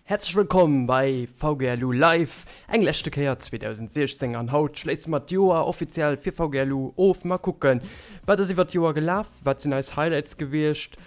Häerzlech wëllkomm bei VGLU Live, eng leschte Kéier 2016 an haut schléisse mer d'Joer offiziell fir VGLU of. Mer kucken, wat ass iwwert d'Joer gelaf, wat sinn eis Highlights gewiescht,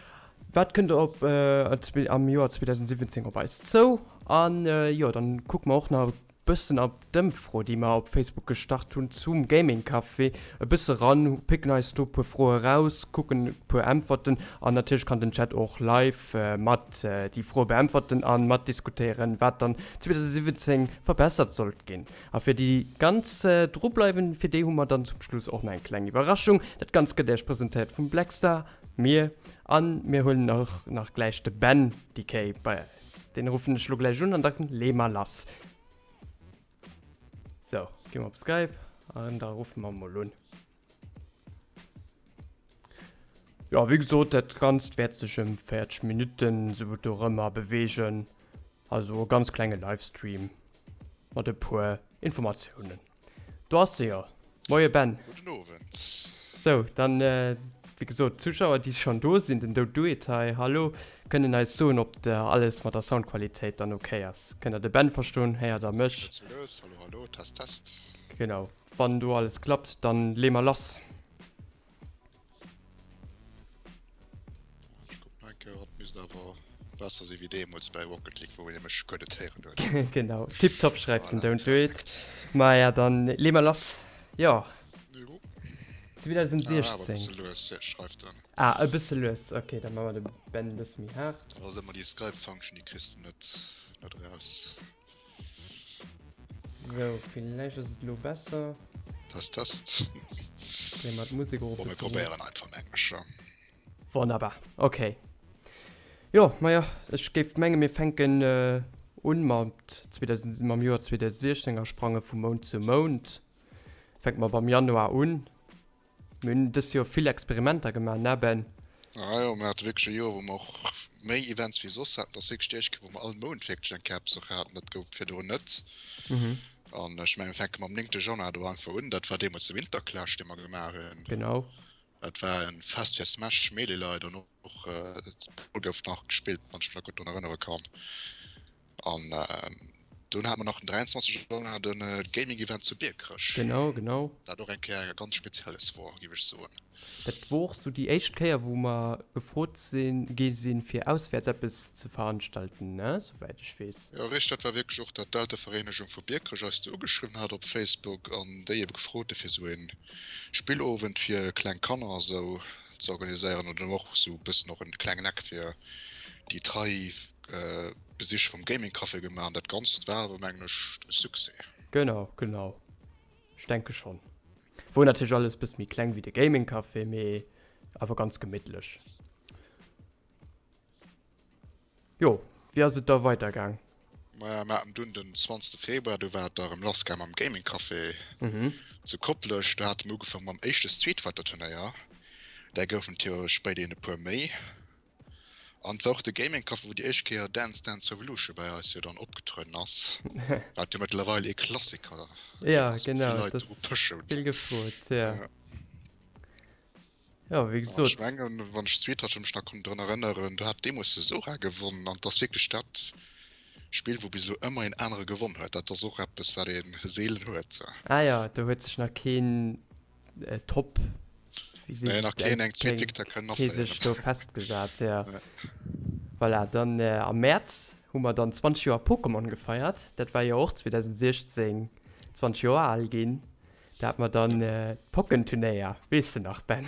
wat kënnt op am Joer 2017 op eis zou an jo, dann kucke mer och nach e bëssen op d'Ëmfro, déi mer op Facebook gestart hunn zum Gaming Café, e bësse ran, picken eis do e puer Froe raus, kucken e puer Äntwerten an natierlech kann den Chat och live mat déi Froe beäntwerten a mat diskutéieren, wat dann 2017 verbessert sollt ginn. A fir déi ganz dru bleiwen, fir déi hu mer dann zum Schluss och nach eng kleng Iwwerraschung. Dat Ganzt gëtt Iech presentéiert vum Blackstar, mir, a mir huelen och nach gläich de Ben DK bei eis. Deen ruffen ech lo gläich un an da lee mer lass. Sou, gi mer op Skype an da ruffe mer mol un. Jo, wéi gesot, dat Ganzt wäert sech ëm 40 Minutten esou dorëmmer beweegen. Also e ganz klenge Livestream mat e puer Informatiounen. Do ass se jo. Moie Ben. Gudden Owend. Sou, dann, wéi gesot, d'Zuschauer, déi schonn do sinn, den Don't Do It hei, hallo, kënnen eis soen, ob de alles mat der Soundqualitéit dann ok ass. Kënnt der de Ben verstoen? Héiert der mech? Schwätze lues. Hallo, hallo, Test, Test. Genau. Wann do alles klappt, dann lee mer lass. Ech kucken nach eng Kéier, et misst awer besser si wéi deemools bäi Rocket League, wou een mech guer net héieren huet. Genau, tiptop schreift den Don't Do It. Maja, dann lee mer lass. Jo. Jo. 2016. Ah, awer e bësse lues, schreift en. Ah, e bësse lues, ok, da maache mer de Ben e bësse méi haart. Dat ass ëmmer déi Skype-Function, déi kriss de net, net eraus. Sou, villäicht ass et elo besser. Test, Test. Dréie mer d'Musek och e Bon, mir bësse erof. probéieren einfach eng Kéier. Wonnerbar, ok. Jo, majo, ech géif mengen, mir fänken un mat 2000, mam Joer 2016 a sprange vu Mount zu Mount. Fänke mer beim Januar un. Mir hunn dëst Joer vill Experimenter gemaach, ne Ben? Ah jo, mir hate wierklech e Joer, wou mer och méi Events wéi soss haten. Dat ass wierklech déi éischt Kéier, wou mer all Mount wierklech eng Kéier eppes och haten. Dat gouf et virdrun net. An ech mengen, mir fänke mam néngte Januar do einfach un. Dat war deemools de Winterclash, dee mer gemaach hunn. Genau. Dat war e Fest fir Smash Melee-Leit an och Brawl gouf nach gespillt, wann ech mech nach gutt drun erënnere kann. An dunn hate mer nach den 23 Januar de Gaming Event zu Biekerech. Genau, genau. Dat och eng Kéier e ganz spezielles wor, géif ech soen. Dat wor och sou déi éischt Kéier, wou mer gefrot sinn, gi sinn, fir auswäerts eppes ze veranstalten, ne, souwäit ech weess. Jo, richteg. Dat war wierklech och, dat d'Elterevereenegung vu Biekerech eis do ugeschriwwen hat op Facebook an déi ebe gefrot hu fir sou e Spillowend fir kleng Kanner a sou ze organiséieren an dann och sou e bëssen och en klengen Eck fir déi trei Besich vum Gaming Café gemaach an dat ganzt war awer mengen ech e Succès. Genau, genau. Ech denke schonn. Wor natierlech alles bësse méi kleng wéi de Gaming Café, mee awer ganz gemittlech. Jo, wéi ass et da weider gaang? Maja, mir haten dunn den 20 Februar, do war et da erëm lass gaang mam Gaming Café zu Koplescht. Do hate mir ugefaangen mam éischte Street Fighter Turnéier. Där goufen et jo spéiderhin e puer méi. An et war och de Gaming Café, wou déi éischt Kéier Dance Dance Revolution bäi eis jo dann opgetrueden ass, wat jo mëttlerweil ee Klassiker ginn Ja, ass, wou vill genau, Leit dat dru ass pëschen. vill gefrot, ja. Ja. Jo, wéi An ech gesot. mengen, wann ech Street Fighter mech nach konnt drun erënneren, do hat deemools de Sora gewonnen an et ass wierklech dat Spill, wou bis elo ëmmer een anere gewonn huet. Dat ass och eppes, wat ee seelen huet. Ah jo, do huet sech nach keen Top wéi Nee, seet nach keen eng zweet Victoire kënnen kee sech aféieren. do festgesat, ja. Voilà, dann am Mäerz hu mer dann 20 Joer Pokémon gefeiert. Dat war jo och 2016 20 Joer al ginn. Da hat mer dann d'Pokénturnéier, weess de nach, Ben?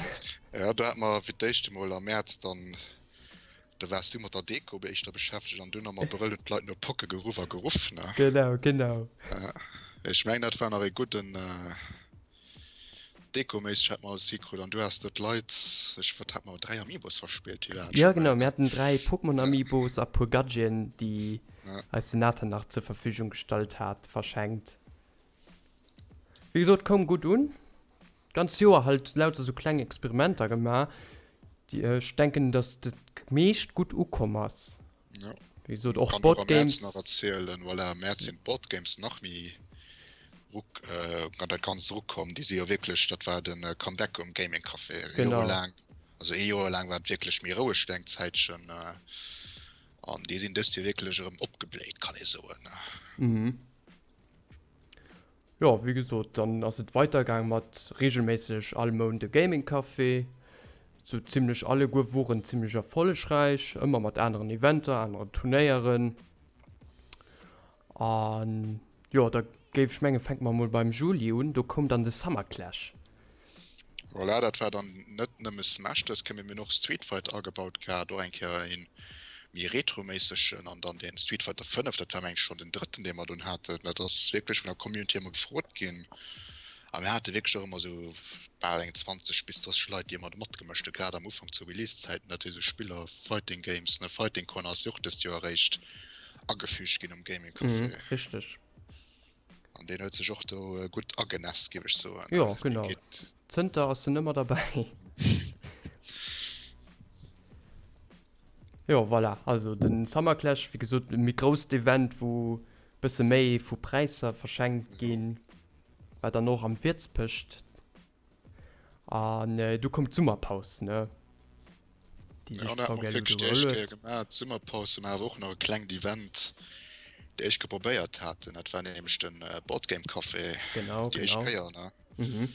Ja, do hat mer fir d'éischt emol am Mäerz dann, do waars du mat der Deko éischter beschäftegt an dunn am Abrëll hunn d'Leit no Poke geruff a geruff, ne? Genau, genau. Ech mengen, dat war nach ee gudden. Dekoméisseg hat mer alles hikrut an du has do d'Leit, ech wat hat mer 3 Amiibos verspillt, wéi war dat Jo scho genau, méi? mir haten 3 Pokémon Amiibos a puer Gadgeten déi Ja. eis den Nathan nach zur Verfügung gestallt hat, verschenkt. Wéi gesot koum gutt un. D'ganz Joer halt lauter sou kleng Experimenter gemaach, déi ech denken dass dat meescht gutt ukomm ass. Ja. Wéi gesot och Kann och am März d'Boardgames. nach erzielen, voilà, am März sinn d'Boardgames nach méi ruck, äh, an dat Ganzt erukomm. Déi si jo wierklech, dat war de Comeback um Gaming Café. Genau. Jorelaang, also ee Joer laang war et wierklech méi roueg fir eng Zäitchen. An déi sinn dëst Joer wierklech erëm opgebléit, kann ee soen. Mhm. Jo, wéi gesot, dann ass et weidergaang mat reegelméisseg all Mount e Gaming Café. Sou zimmlech alleguer woren zimmlech erfollegräich, ëmmer mat aneren Eventer, aneren Turnéieren. An jo, da géif ech mengen, fänke mer mol beim Juli un. Do koum dann de Summer Clash. Voilà, dat war dann net nëmme Smash dës Kéier, mee mir hunn och Street Fighter agebaut gehat, och eng Kéier een méi retroméissegen an dann deen Street Fighter 5, dat war meng ech schonn den drëtten dee mer dunn haten. Dat ass wierklech vun der Community ëmmer gefrot ginn a mir hate wierklech och ëmmer esou bal eng 20 bis 30 Leit déi ëmmer do matgemëscht hunn, grad am Ufank zu Release-Zäiten. Dat si sou Spiller, Fighting Games, ne, Fighting Corner ass jo och dëst Joer eréischt agefüügt ginn um Gaming Café. Richteg. An deen huet sech och do gutt agenässt, géif ech soen. Jo, genau. Zënter ass en ëmmer derbäi. Jo, voilà. Also den Summer Clash, wéi gesot, e méi grousst Event, wou e bësse méi vu Präisser verschenkt ginn. War dann och am Wierzpëscht. An du koum d'Summerpaus, ne? Déi sech VGL do geholl huet. Gemaach, d'Summerpaus hu mer awer och nach e klengt Event, déi éischt Kéier probéiert haten. Dat war nämlech de Board Game Café. Genau, déi éischt Kéier, ne? Mhm.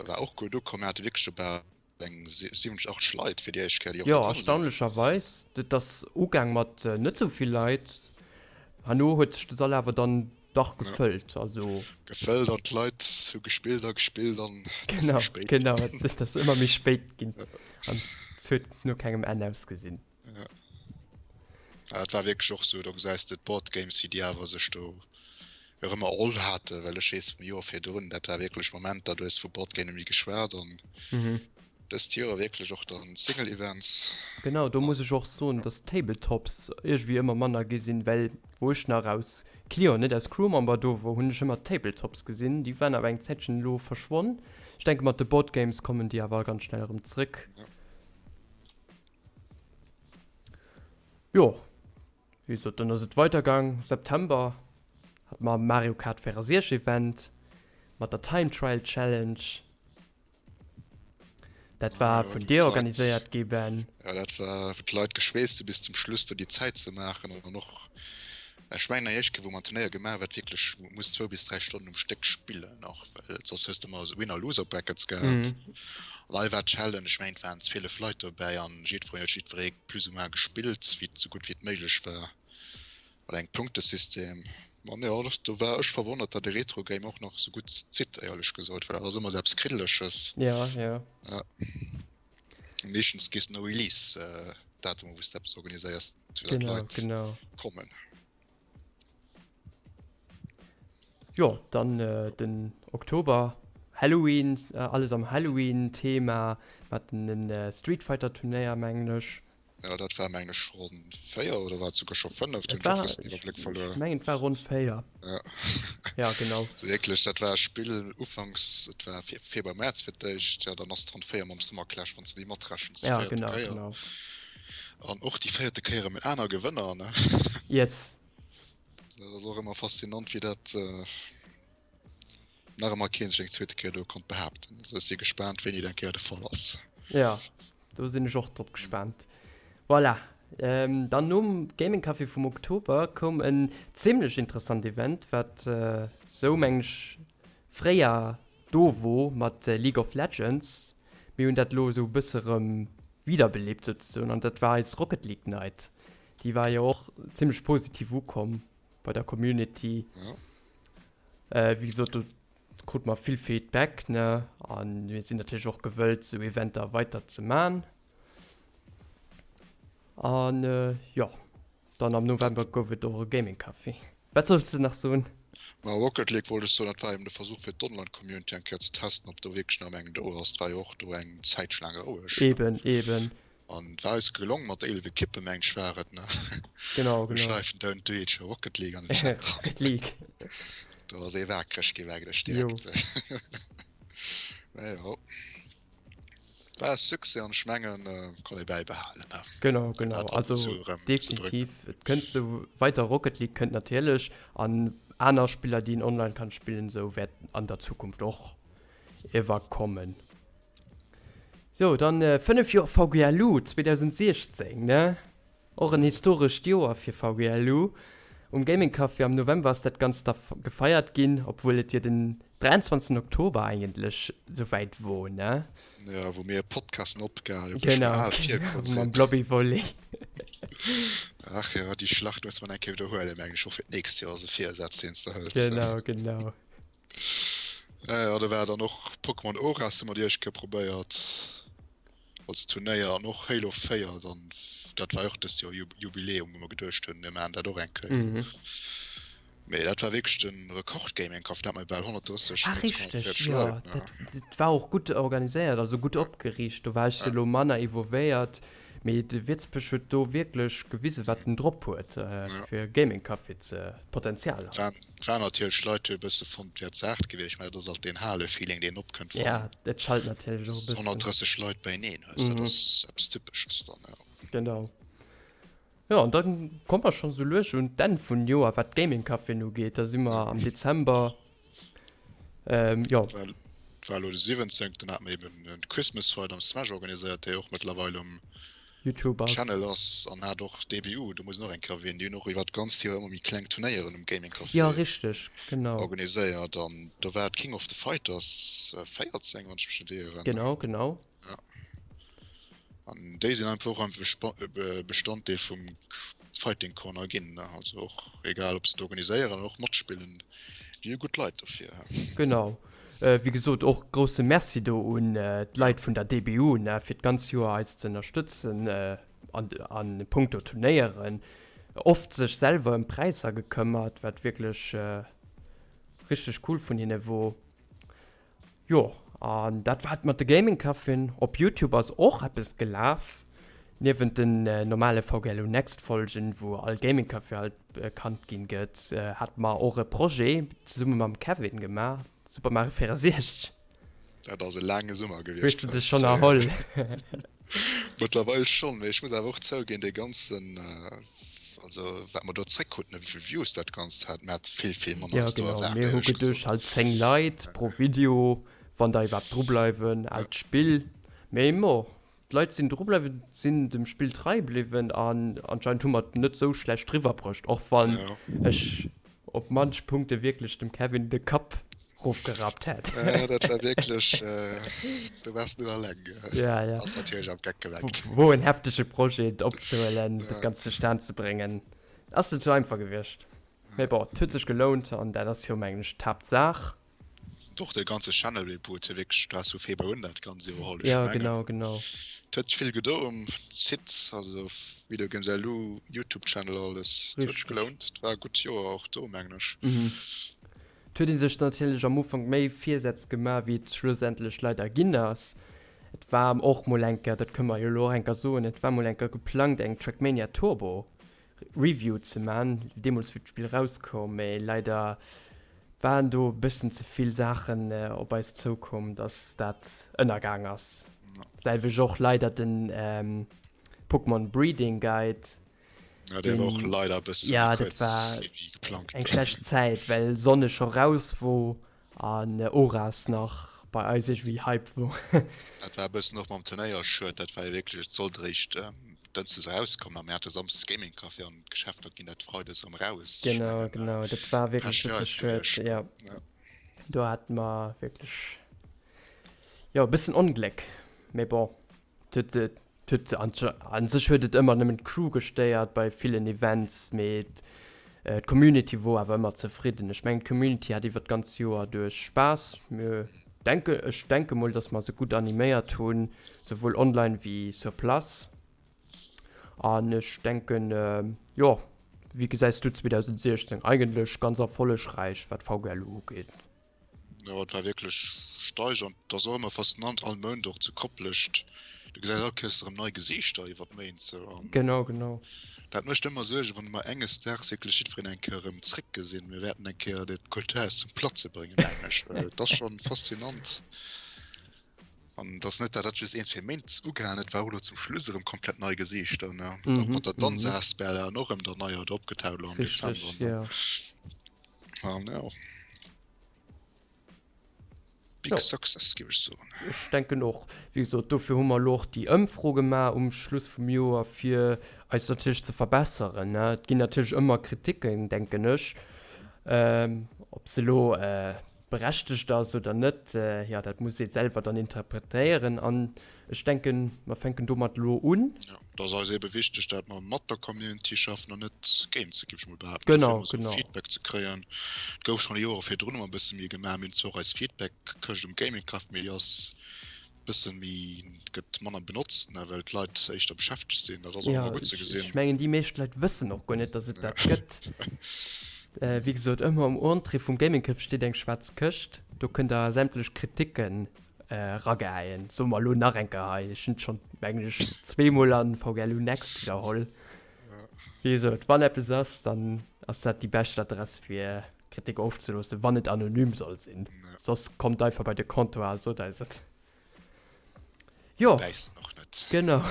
War och gutt ukomm. Mir hate wierklech dobäi eng 70, 80 Leit fir déi éischt Kéier, déi och do komm sinn. Jo, erstaunlecherweis. Et ass ugaang mat net esou vill Leit. Herno huet sech de Sall awer dann Dach gefëllt, also. Gefëllt an d'Leit hu gespillt a gespillt an et ass méi spéit ginn. Genau, et ass ëmmer méi spéit ginn an et huet no kengem Enn ausgesinn. Ja, et war wierklech och sou, do gesäis de d'Board Games, wéi déi awer sech do erëm erholl haten, well ech weess vum Joer virdrun, dat war wierklech Momenter, do hues de vu Board Game net méi geschwat an. Dëst Joer wierklech och dann Single Events. Genau, do muss ech och soen, dass Tabletops iergwéi ëmmer manner gi sinn, well wou ech nach aus Client, net aus Crewmember do wor, hunn ech ëmmer Tabletops gesinn. Déi waren awer eng Zäitchen elo verschwonn. Ech denke mat de Board Games kommen déi awer ganz schnell erëm zréck. Jo, wéi gesot, dann ass et weidergaang. September hate mer Mario Kart 64 Event mat der Time Trial Challenge. Dat war vun dir organiséiert gi, Ben. Ja, dat war, wou d'Leit geschweesst hu bis zum Schluss do déi Zäit ze maachen an dann och, ech mengen déi éischt Kéier wou mer en Turnéier gemaach hu, wat wierklech, wou muss zwou bis 3 Stonnen um Stéck spillen och, well soss hues de ëmmer esou Winner-Loser-Brackets gehat. An hei war d'Challenge, ech mengen et waren 12 Leit dobäi an jiddwereen huet jiddweree plus ou moins gespillt, wéi esou gutt wéi et méiglech war. Mat engem Punktesystem. An jo, do war ech verwonnert, datt e Retro-Game och nach esou gutt zitt, éierlech gesot, well dat ass ëmmer esou eppes Kriddeleches. Ja, ja. Ja. Meeschtens gees de no Release-Datumer, wou s de eppes organiséiers, fir datt Genau, d'Leit genau. kommen. Jo, dann den Oktober, Halloween, alles am Halloween-Thema, mat den Street Fighter-Turnéier, mengen ech. Jo, dat war mengen ech Ronn 4 oder war et souguer scho 5? Et war, ech mengen et war Ronn 4. Ja. Ja, genau. Also wierklech, dat war e Spill ufanks, et war Februar, Mäerz fir d'éischt, jo, dann ass et Ronn 4 mam Summer Clash, wann s de déi matrechens, déi véierte Kéier. Ja, genau, genau. An och déi véierte Kéier erëm en aner Gewënner, ne? Yes. Dat ass och ëmmer faszinant, wéi dat. Nach ëmmer keen sech eng zweete Kéier do konnt behaapten. Also ech si gespaant, wéini dat eng Kéier de Fall ass. Ja, do sinn ech och drop gespaant. Voilà, dann nom Gaming Café vum Oktober koum en zimlech interessant Event, wat sou mengen ech fréier do wor mat League of Legends. Mir hunn dat elo esou e bësse rëm wiederbelebt souzesoen an dat war eis Rocket League Night. Déi war jo och zimlech positiv ukomm bei der Community. Ja. Wéi gesot, do krute mer vill Feedback, ne? A mir sinn natierlech och gewëllt, esou Eventer weider ze man. An jo, dann am November gouf et och e Gaming Café. Wat solls de nach soen? Ma Rocket League wollt ech soen, dat war eben de Versuch fir d'Online-Community eng Kéier ze testen, ob do wierklech nach eng do ass. Et war jo och do eng Zäitche laang roueg. Eben, eben. An et war eis gelong mat 11 Ekippen, mengt ech war et, ne? Genau, genau. Schreift Don't do it, Rocket League an den Chat. Rocket League. Do ass ee waakreg gi mengen ech direkt. Mä jo, war e Succès an ech mengen kann ee bäibehalen, ne? Genau, genau. Also definitiv, et kënnt sou weider, Rocket League kënnt natierlech an aner Spiller déi een online kann spillen sou wäert an der Zukunft och ewer kommen. So, dann 5 Joer VGLU 2016, ne? Och en historescht Joer fir VGLU. Um Gaming Café am November ass dat Ganzt da gefeiert ginn, obwuel et jo den 23 Oktober eigentlech souwäit wor, ne? Jo, wou mir Podcasten opgehal hunn, wou ech mer al virkomm sinn. Genau, mam Blobby Volley. Ach jo, déi Schlacht muss mer eng Kéier widderhuelen, mengen ech, och fir d'nächst Joer ass e Virsaz, deen s de hëls. Genau, genau. Jo, do war dann och Pokémon Oras hu mer déi éischt Kéier probéiert. Als Turnéier an och Halo 4 dann, dat war jo och dëst Joer Jubiläum, wou mer geduecht hunn, mir maachen dat och eng Kéier. Mhm. Mee dat war wierklech de Rekord-Gaming-Kaff, dat mat bal 130, Ah, richteg, 142 jo. Leit, ne? Dat, dat war och gutt organiséiert, also gutt opgeriicht. Do war ech elo manner involvéiert, mee de Wierzbech huet do wierklech gewisen, wat en drop huet, fir Gaming-Café ze, Potenzial hat. War, war natierlech Leit hu e bësse fonnt, et wär ze haart gewiescht, mä dat ass alt deen Hale-Feeling, deen opkënnt, wann. Ja, dat schallt natierlech och e bëssen. 130 Leit beieneen hues, dat ass eppes Typesches dann, jo. Genau. Jo, an da komme mer schonn esou lues un d'Enn vun Joer, wat d'Gaming-Caféen ugeet. Da si mer am Dezember. Jo. Well et war elo de 17. Hate mer eben en Christmas Fight am Smash organiséiert, dee och mëttlerweil um YouTube ass. Channel ass an hat och d'DBU, do muss een och eng Kéier erwähnen, déi hunn och iwwer d'ganzt Joer ëmmer méi kleng Turnéieren um Gaming Café Jo, richteg, genau. organiséiert an do war d'King of the Fighters 14, wann ech mech net ieren. Genau, genau. Ja. An déi sinn einfach och einfach Bestanddeel vum Fighting Corner ginn, ne? Also och egal ob se et organiséieren oder och matspillen, déi hu gutt Leit dofir. Genau. Wéi gesot och grousse Merci do un d'Leit vun der DBU, ne, fir d'ganz Joer eis ze ënnerstëtzen an a punkto Turnéieren. Oft sech selwer ëm d'Präisser gekëmmert, wat wierklech richteg cool vun hinne wor. Jo, an dat war et mat de Gaming Caféen. Op Youtube ass och eppes gelaf, niewent den normale VGLU Next Folgen, wou all Gaming Café halt bekannt ginn gëtt, hate mer och e Projet zesumme mam Kevin gemaach, Super Mario 64. Dat ass e laange Summer gewiescht. Hues de dech schonn erholl? Mëttlerweil schonn, mee ech muss awer och zouginn, dee ganzen, also wat mer do zréckkruten a wéivill Views dat Ganzt hat, mir hat vill, vill manner Ja, als do genau. erwaart, Mir hu éierlech gesot. geduecht, halt 10 Leit pro Video, wann der iwwerhaapt drubleiwen, aalt Spill. Mee mo, d'Leit sinn drubleiwen, sinn dem Spill trei bliwwen an anscheinend hu mer et net sou schlecht riwwerbruecht, och wann Ja. ech op manch Punkte wierklech dem Kevin de Kapp rofgerappt hätt. Ja, dat war wierklech, do waars net alleng. Ja, ja. Ass natierlech am Geck gemengt. Wor en heftege Projet opzehuelen, dat Ganzt zustan ze bréngen. Ass net sou einfach gewiescht. Mee bon, et huet sech gelount an dat ass jo mengen ech d'Haaptsaach. Och de ganze Channel Reboot huet wierklech, du has vu Februar un dat Ganzt iwwerholl. Ech Ja, mengen, genau, genau. et huet sech vill gedo um Site, also Video Games LU, Youtube Channel, alles. Et huet sech gelount. Et war e gutt Joer och do, mengen ech. Mhm. Et huet ee sech natierlech am Ufank méi Virsätz gemaach, wéi et schlussendlech leider ginn ass. Et war och mol eng Kéier, dat kënne mer jo elo och eng Kéier soen, et war mol eng Kéier geplangt, eng Trackmania Turbo Review ze man, deemools wou d'Spill rauskoum, mee leider waren do e bëssen ze vill Saachen op eis zoukomm, dass dat ënnergaang ass. Selwecht och leider den Pokémon Breeding Guide. Ja, dee war och leider e bëssen méi kuerz wéi geplangt. Eng schlecht Zäit, well Sonne scho raus wor An Oras nach bei eis iergendwéi Hype wor. Dat war e bëssen och mam Turnéier schued, dat war jo wierklech, et sollt eréischt dënschdes erauskommen a mir hate samsdes Gaming Café an d'Geschäfter ginn dat freides erëm eraus. Ech Genau, mengen, genau, dat war wierklech e bësse schued, jo. Do hate mer wierklech, jo, e bëssen Ongléck, mee bon, et huet Et huet an sech huet et ëmmer nëmmen d'Crew gestéiert bei villen Events, mee d'Community wor awer ëmmer zefridden. Ech mengen d'Community hat iwwer d'ganz Joer duerch Spaass. Mir denke, ech denke mol, datt mer se gutt animéiert hunn, souwuel online wéi sur place. An ech denken, jo, wéi gesäis du 2016? Eigentlech ganz erfollegräich wat VGLU ugeet. Jo, et war wierklech steig an et ass och ëmmer faszinant all Mount och zu Koplescht. Du gesäis all Kéiers erëm nei Gesiichter iwwer d'Méint sou an Genau, genau. dat mécht ëmmer Suergen, wann mer enges Daags wierklech jiddwereen eng Kéier erëm zréckgesinn. Mir wäerten eng Kéier dat Kulturhaus zum Platze bréngen, mengen ech, well et ass schonn faszinant. An et ass net, dat dat just een, zwee Méint ugehalen huet, war och elo zum Schluss erëm komplett nei Gesiichter, ne? Och mat der Danz asbl an och erëm der neier do opgetaucht elo am Dezember, ne? Richtig, jo. An jo. Big success, géif ech soen. Ech denken och. Wéi gesot, dofir hu mer elo och déi Ëmfro gemaach um Schluss vum Joer, fir eis natierlech ze verbesseren. Et ginn natierlech ëmmer Kriticken, denken ech. Ob se elo berechtegt ass oder net, jo, dat muss ee selwer dann interpretéieren. An ech denken, mer fänken domat elo un. Jo, et ass eis eebe wichteg, dat mer mat der Community schaffen an net géint se, géif ech mol behaapten. Genau, Dofir ëmmer esou Feedback ze kréien. Et gouf schonn Jore virdrun ëmmer e bësse méi gemaach. Mir hunn zwar och eis Feedback-Këscht um Gaming Café, mee déi ass e bësse méi, gëtt manner benotzt, ne, well d'Leit éischter beschäftegt sinn. Dat ass och Jo, ëmmer gutt ze ech, gesinn. ech mengen, déi meescht Leit wëssen och guer net, datt et dat gëtt. Wéi gesot, ëmmer um Entrée vum Gaming Café steet eng schwaarz Këscht. Do kënnt der sämtlech Kriticken Ragehäien, soe mer elo nach eng Kéier hei, ech hunn et schonn, mengen ech, zweemol an VGLU Next widderholl. Wéi gesot, wann eppes ass, dann ass dat déi bescht Adress fir Kritik ofzeloossen, wann et anonym soll sinn. Soss kommt einfach bei de Comptoir a sot eis et. Jo, genau.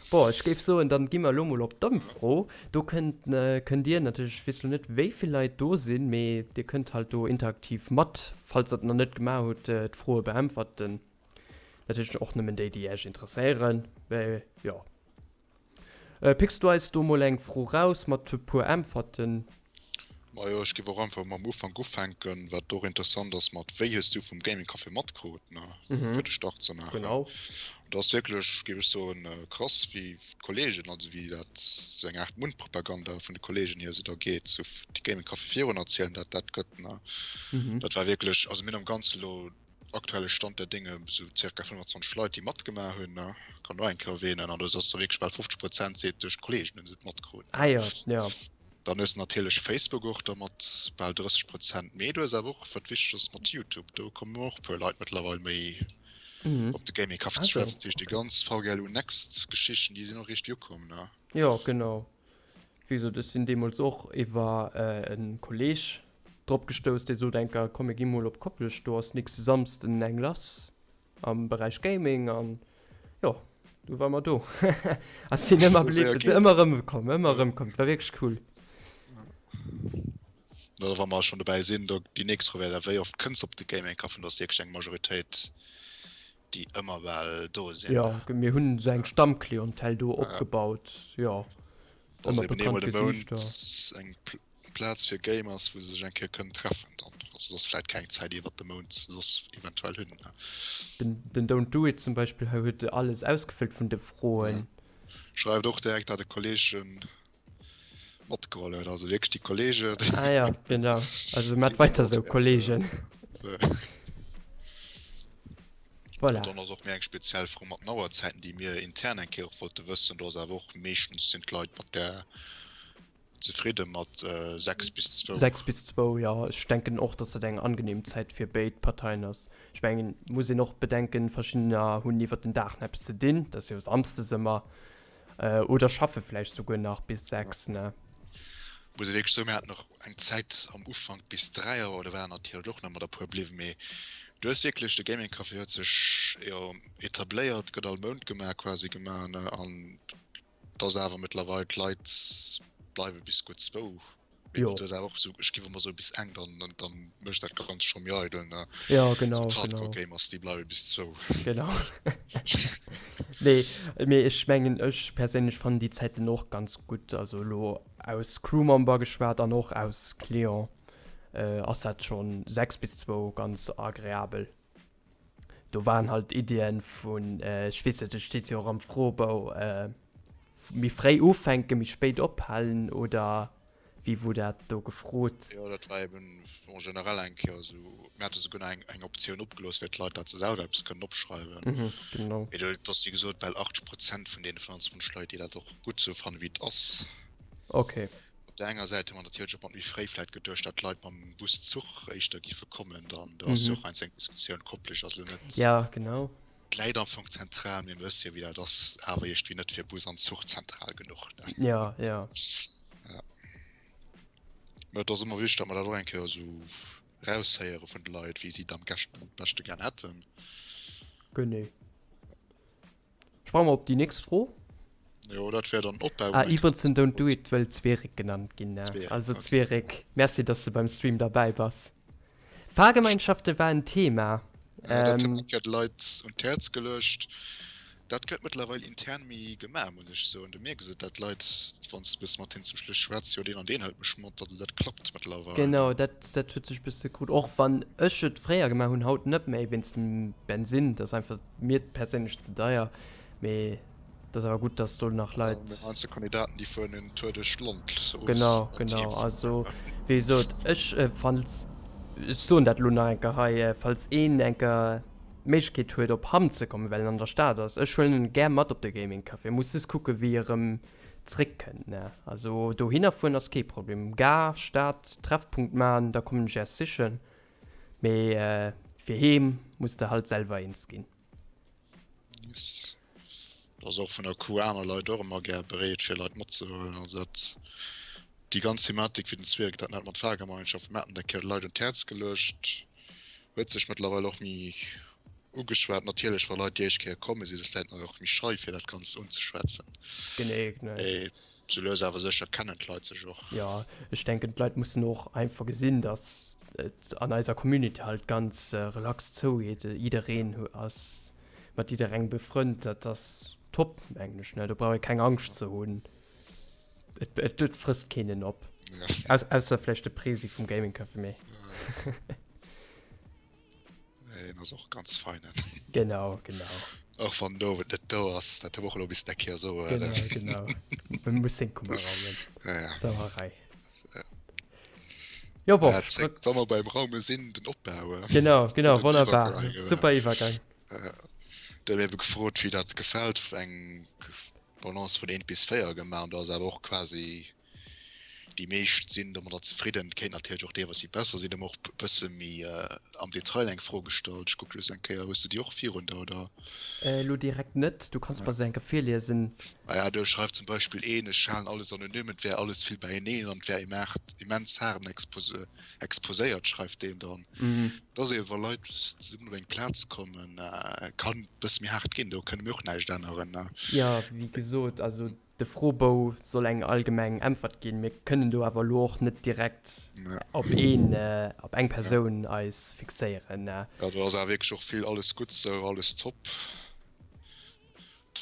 Bon, ech géif soen, dann gi mer elo mol op d'Ëmfro. Do kënnt, kënnt Dir natierlech, ech weess elo net, wéi vill Leit do sinn, mee Dir kënnt halt do interaktiv mat, falls Der et nach net gemaach hutt, d'Froe beäntwerten. Natierlech och nëmmen déi, déi Iech interesséieren, mee jo. Picks du eis do mol eng Fro raus mat e puer Äntwerten? Majo, ech géif och einfach mam Ufank ufänken, wat och interessant ass, mat wéi hues du vum Gaming Café matkrut, ne, fir de Start ze maachen. Genau. Dat ass wierklech, géif ech soen, krass, wéi d'Kollegen, also wéi dat esou eng Aart Mundpropaganda vun de Kollegen hier esou da geet, esou de Gaming Café virun erzielen, dat dat gëtt, ne. Dat war wierklech, also mir hunn am Ganze elo aktuelle Stand der Dinge sou circa 25 Leit déi matgemaach hunn, ne, kann och eng Kéier erwähnen, an do ass der wierklech bal 50 Prozent seet duerch d'Kollegen hunn se et matkrut. Ah jo, jo. Dann hues de natierlech Facebook och da mat bal 30 Prozent, mee du hues awer och, wat wichteg ass, mat YouTube, do kommen och e puer Leit mëttlerweil méi op de Gaming Café ze schwätzen, dat heescht déi ganz VGLU Next Geschichten, déi sinn och richteg ukomm, ne. Jo, genau. Wéi gesot, ech sinn deemools och iwwer e Kolleeg drop gestouss, dee sot eng Kéier, komm mir gi mol op Koplescht, do ass nächste Samsden eng lass am Beräich Gaming an jo, du war mer do a sinn ëmmer bliwwen, sinn ëmmer erëm komm, ëmmer erëm komm, war wierklech cool. Da wa mer schonn dobäi sinn, do déi nächst Fro wär da, wéi oft kënns op de Gaming Café? An do ass wierklech eng Majoritéit déi ëmmer bal do sinn. Jo, mir hunn esou eng Stammclientèle do opgebaut, jo. Dat ass eben eemol de Mount eng Plaz fir Gamers, wou se sech eng Kéier kënnen treffen dann, wa se soss vläit keng Zäit iwwert de Mount soss eventuell hunn. Den Don't Do It zum Beispill hei huet alles ausgefëllt vun de Froen. Schreift och direkt, dat e Kolleege matgeholl huet, also wierklech déi Kolleegen. Ah ja, genau. Also mat weiter sou, Kolleegen. Voilà. Dann ass och méi eng speziell Fro mat den Auerzäiten, déi mir intern eng Kéier och wollte wëssen. Do ass awer och meeschtens sinn d'Leit mat där zefridde mat 6 bis 2. 6 bis 2, jo. Ech denken och, dass dat eng angenehm Zäit fir béid Parteien ass. Ech mengen, muss een och bedenken, verschiddener hunn iwwert den Dag nach eppes ze dinn, dat ass jo samsdes ëmmer. Oder schaffe vläicht souguer nach bis 6, ne? Muss ee wierklech soen, mir haten och eng Zäit am Ufank bis 3 Auer, do waren natierlech och nach mat e puer bliwwen, mee du hues wierklech, de Gaming Café huet sech jo etabléiert, gëtt all Mount gemaach, quasi gemaach, ne, an et ass awer mëttlerweil, d'Leit bleiwe bis gutt zwou. Mee Jo. du hues awer och esou, ech géif emol soe bis eng, dann, dann mécht dat Ganzt scho méi eidel, ne? Ja, genau, Sou genau. d'Hardcore-Gamers, déi bleiwe bis zwou. Genau. Nee, mee ech mengen, ech perséinlech fannen déi Zäiten och ganz gutt. Also elo aus Crewmember geschwat an och aus Client ass dat schonn 6 bis zwou ganz agreabel. Do waren halt Iddien vun, ech weess net, et steet jo och am Froebou, méi fréi ufänken, méi spéit ophalen oder wéi wor dat do gefrot? Jo, dat war eben en generell eng Kéier esou. Mir hate souguer nach eng, eng Optioun opgelooss fir d'Leit, dat se selwer eppes kënnen opschreiwen. Mhm, genau. Mee do, et ass wéi gesot bal 80 Prozent vun deene 25 Leit, déi dat och gutt esou fannen, wéi et ass. Okay. Op där enger Säit hu mer natierlech och mat méi fréi vläit geduecht, datt d'Leit mam Bus, Zuch éischter giffe kommen dann. Do ass jo och heiansdo eng Diskussioun, Koplescht ass elo net. Ja, genau. D'läit am Fong zentral, mee mir wësse jo wéi dat ass, awer iergendwéi net fir Bus an Zuch zentral genuch, ne? Ja, ja. Ja. Mä et ass ëmmer wichteg, datt mer dat och eng Kéier esou raushéiere vun de Leit, wéi si et am beschte gär hätten. Genee. Sprange mer op déi nächst Fro. Jo, dat wär dann Opbau. Ah, iwwregens den Don't Do It wëll Zweeréck genannt ginn. Ne? Zweeréck, Also okay. Zweeréck, merci, dass du beim Stream derbäi bass. Fahrgemeinschaften war en Thema. Ja, dat hunn eng Kéier d'Leit un d'Häerz geluecht. Dat gëtt mëttlerweil intern méi gemaach, muss ech soen. Du mierks et, dat d'Leit, wann s de e bësse mat hinnen zum Schluss schwätz, jo deen an deen hëlt mech mat, also dat klappt mëttlerweil. Genau, dat, dat huet sech e bësse krut. Och wann ech et fréier gemaach hunn, haut net méi, wéinst dem Bensinn, dat ass einfach mir perséinlech ze deier. Mee et ass awer gutt, dass do nach Leit. Meng einzel Kandidaten, déi fueren en Tour duerch d'Land. Genau, genau. Also wéi gesot, ech, falls, ech soen dat elo nach eng Kéier hei, falls een eng Kéier d'Méiglechkeet huet op Hamm ze kommen, well en an der Stad ass, ech huelen en gär mat op de Gaming Café, muss just kucken wéi e rëm zréck kënnt ne, also dohinner fueren ass kee Problem, Gare, Stad, Treffpunkt man, da kommen ech äech sichen, mee fir heem muss de halt selwer eens ginn. Yes. Da ass och vun der Crew aner Leit och ëmmer gär bereet fir Leit matzehuelen, also dat déi ganz Thematik wéi den Zwirk dat net mat Fahrgemeinschaft, mir haten dat Kéier de Leit un d'Häerz geluecht, Huet sech mëttlerweil och méi ugeschwat. Natierlech, wa Leit déi éischt Kéier kommen, si se vläit nach och méi schei, fir dat Ganzt unzeschwätzen. Genee, genee. Mee sou lues awer sécher kennen d'Leit sech och. Jo, ech denken, d'Leit mussen och einfach gesinn, dass et an eiser Community halt ganz relax zougeet. Jiddereen ass mat jidderengem befrënnt. Dat ass top, mengen ech, ne? Do brauch ee keng Angscht ze hunn. Et, et, et frësst keen en op. Ja. Aus, ausser vläicht de Presi vum Gaming Café, mee. Nee, en ass och ganz feinen. Genau, genau. Och wann den Owend net do ass, dat hu mer och elo missen eng Kéier soen. Genau, genau. Man muss seng Kummer raumen. Ja, ja. Sauerei. Jo, bon. Ja, zréck, wa mer beim Raume sinn, den Opbau. Genau, genau, wonnerbar. Super Iwwergang. Do hu mir ebe gefrot, wéi dat gefält, eng Balance vun 1 bis 4 gemaach an do ass awer och quasi déi meescht sinn domadder zefridden. Et kéint natierlech och deelweis méi besser sinn. Hu mer och e bësse méi am Detail eng Fro gestallt. Ech kucke just eng Kéier, hues de déi och virun der oder? Elo direkt net, du kanns mer se eng Kéier virliesen. Maja, do schreift zum Beispill een, ech halen alles anonym, et wär alles vill beieneen an et wär immens haart exposéiert, schreift deen dann. Dass ee wa Leit zesummen op eng Plaz kommen, kann e bësse méi haart ginn, do kënne mir och näischt änneren. Jo, wéi gesot, also de Froebou soll eng allgemeng Äntwert ginn. Mir kënnen do awer elo och net direkt op een, op eng Persoun eis fixéieren. Jo, do ass awer wierklech och vill alles gutt sou, alles top.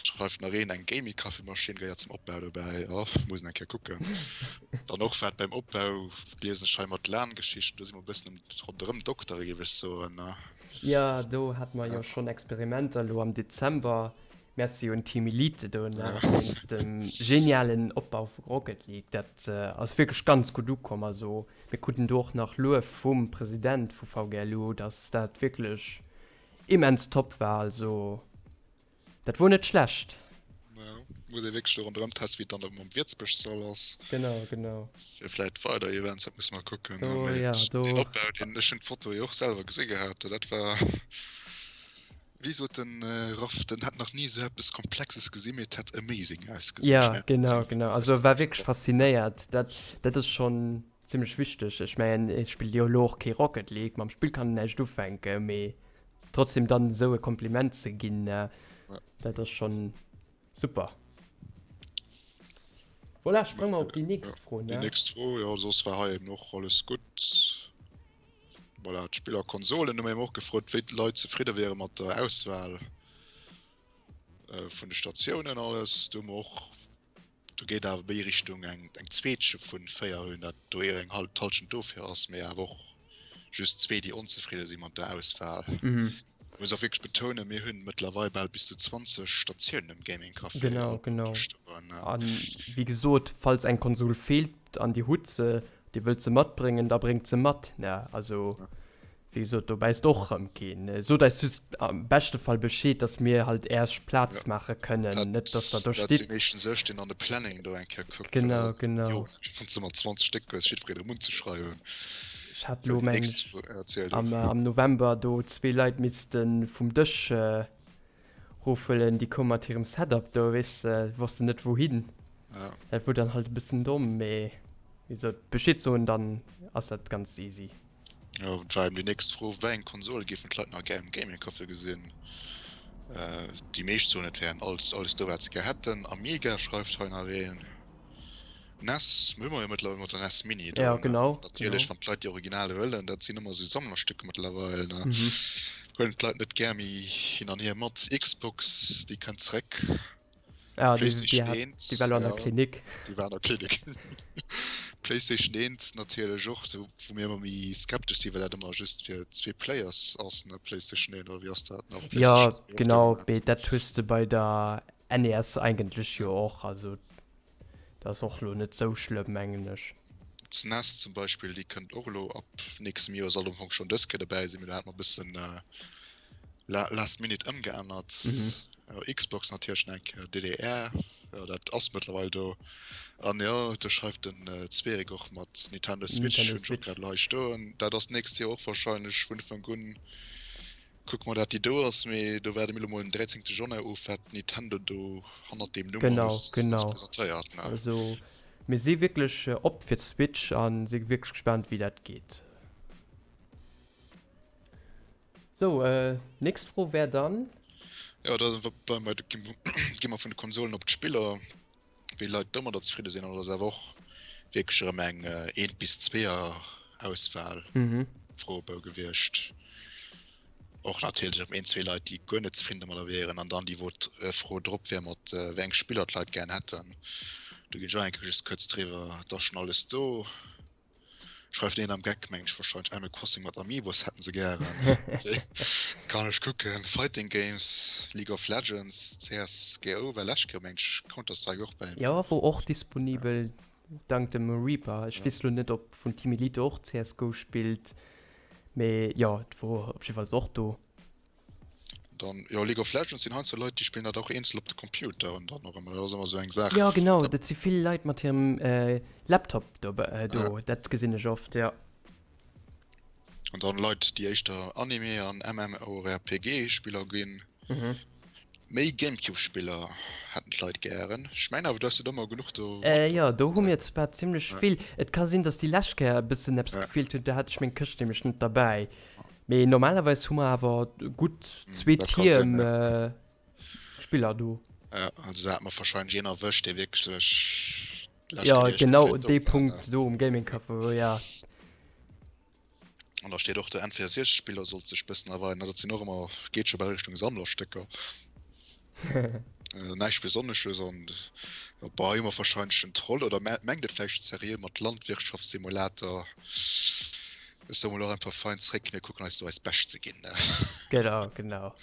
Schreift nach een, eng Gaming-Kaffeemaschinn gehéiert zum Opbau dobäi. Oh, muss en eng Kéier kucken. Dann och wat beim Opbau, liesen ech hei mat LAN-Geschichten, do si mer e bëssen um ronderëm doktere géif ech soen. Jo, do hate mer jo schonn Experimenter elo am Dezember. Merci un Team Elite do nach wéinst dem genialen Opbau vu Rocket League. Dat ass wierklech ganz gutt ukomm. Also mir kruten do och nach Luef vum President vu VGLU, dass dat wierklech immens top war. Also Dat wor net schlecht. Ja, muss ee wierklech do ronderëm testen, wéi et dann erëm am Wierzbëschsall ass. Genau, genau. Fir vläit weider Events, dat musse mer kucken. Do, Mee ja, do. deen Opbau, deen, ech hunn d'Foto jo och selwer gesi gehat, dat war, wéi sot den Raff, den hätt nach ni esou eppes Komplexes gesinn, mee et hätt amazing ausgesinn. Ja, genau, genau. Also e war wierklech faszinéiert. Dat, dat ass schonn zimmlech wichteg. Ech mengen, e spillt jo elo och kee Rocket League, mam Spill kann en näischt ufänken, mee trotzdem dann esou e Kompliment ze ginn, dat ass schonn super. Voilà, sprénge mer op déi nächst Fro, ne? Déi nächst Fro, jo, soss war hei eben och alles gutt. Voilà, d'Spiller-Konsolen hu mer eben och gefrot, wéi d'Leit zefridde wiere mat der Auswahl vun de Statiounen alles. Do hu mer och Do geet awer méi Richtung eng eng Zweetche vun 4 hunn, dat do eher eng hal d'Halschent dofir ass, mee awer och just zwee déi onzefridde si mat der Auswahl. Ech muss och wierklech betounen, mir hunn mëttlerweil bal bis zu 20 Statiounen am Gaming Café Genau, genau. stoen. An wéi gesot, falls eng Konsol feelt an dir hutt se, dir wëllt se matbréngen, da bréngt se mat, ne? Also Wéi gesot, do bäisst och rëm keen. Sot eis just am beschte Fall Bescheed, dass mir halt Äerch Plaz maache kënnen, net dass der do steet. Dat si meeschtens ech, deen an de Planning do eng Kéier kuckt. Genau, genau. Wann s de mat 20 Stéck hues, jiddwereen erëm unzeschreiwen. Ech hat elo, mengen ech, am November do zwee Leit misste vum Dësch erofhuelen, déi koume mat hirem Setup do, weess de, wossten net wouhin. Dat wor dann halt e bëssen domm, mee wéi gesot, Bescheed soen, dann ass dat ganz easy. Jo, et war eben déi nächst Fro, Wéi eng Konsole géifen d'Leit nach gär am Gaming Café gesinn? Déi meescht soen, et wär alles, alles do, wat se gär hätten. Amiga schreift hei nach een. NES hu mer jo mëttlerweil mat der NES Mini do. Ja, genau. Natierlech, wann d'Leit déi Original wëllen, dat sinn ëmmer esou Sammlerstücke mëttlerweil, ne? Mhm. Huelen d'Leit net gär méi hin an hier mat. Xbox, déi kënnt zréck. Ja, déi, déi, hat, 1, déi war lo an der Klinik. Déi war an der Klinik. PlayStation 1 natierlech och, do wou mir ëmmer méi skeptesch sinn, well dat ëmmer just fir zwee Players ass, ne? PlayStation 1, oder wéi ass dat nach? Ja, genau, mee dat hues de bei der NES eigentlech jo och, also Dat ass och lo net sou schlëmm mengen ech. D'SNES zum Beispill, déi kënnt och elo ab nächstem Joer, sollt am Fong schonn dës Kéier dobäi sinn, mee do hate mer e bëssen last minute ëmgeännert. Xbox natierlech nach eng Kéier, DDR, jo dat ass mëttlerweil do. An jo, do schreift den Zwerik och mat Nintendo Switch, hunn ech och grad elo hei stoen. Dat ass d'nächst Joer och warscheinlech vun Ufank un. Kucke mer dat déi do ass, mee do waarde mir elo mol den 13 Januar of wat Nintendo do hannert deem Numm Genau, alles genau. presentéiert ne. Also mir si wierklech op fir d'Switch a si wierklech gespaant wéi dat geet. Sou, nächst Fro wär dann. Jo, da bleiwe mer, gi mer vun de Konsolen op d'Spiller. Wéi Leit domadder zefridde sinn, an dat ass awer och wierklech erëm eng eent bis zweeër Auswahl Froebou gewiescht. Och natierlech erëm een, zwee Leit, déi guer net zefridden domadder wieren. An dann déi wou d'Fro drop wier mat wéi eng Spiller d'Leit gären hätten. Do ginn ech och eng Kéier just kuerz driwwer. Et ass schonn alles do. Schreift een am Geck, mengen ech wahrscheinlech. Animal Crossing mat Amiibos hätten se gären. Okay, kann ech kucken. Fighting Games, League of Legends, CSGO war lescht Kéier mengen ech, Counter Strike och bäi. Jo, wor och disponibel dank dem Reaper. Ech weess lo net op vun Team Elite och CSGO spillt, mee jo, et wor op jiddefalls och do. Dann, jo, League of Legends sinn heiansdo Leit, déi spillen dat och eenzel op de Computeren dann och ëmmer. Dat ass ëmmer esou eng Saach. Jo, genau, dat si vill Leit mat hirem Laptop do, do. Dat gesinn ech oft, jo. An dann Leit, déi éischter Anime an MMORPG-Spiller ginn. Méi Gamecube-Spiller hätten d'Leit gären. Ech mengen awer, du has der ëmmer genuch do. Jo, do hu mir zwar zimmlech vill. Et ka sinn, datt déi lescht Kéier e bëssen eppes gefeelt huet, do hat ech meng Këscht nämlech net derbäi. Mee normalerweis hu mer awer gutt zwee Tierm Spiller do. Ja, also da hat mer wahrscheinlech een erwëscht, dee wierklech Ja, genau dee Punkt do um Gaming Café, wou ja. An da steet och do N64-Spiller sollt sech bëssen erweiden. Dat sinn och ëmmer, geet scho bal Richtung Sammlerstécker. Näischt Besonnesches an bei hu mer wahrscheinlech en Troll oder mengt et vläicht seriö mat Landwirtschaftssimulator. Ech soe mol och einfach fein zréck, mir kucken eis do eist Bescht ze ginn. Genau, genau.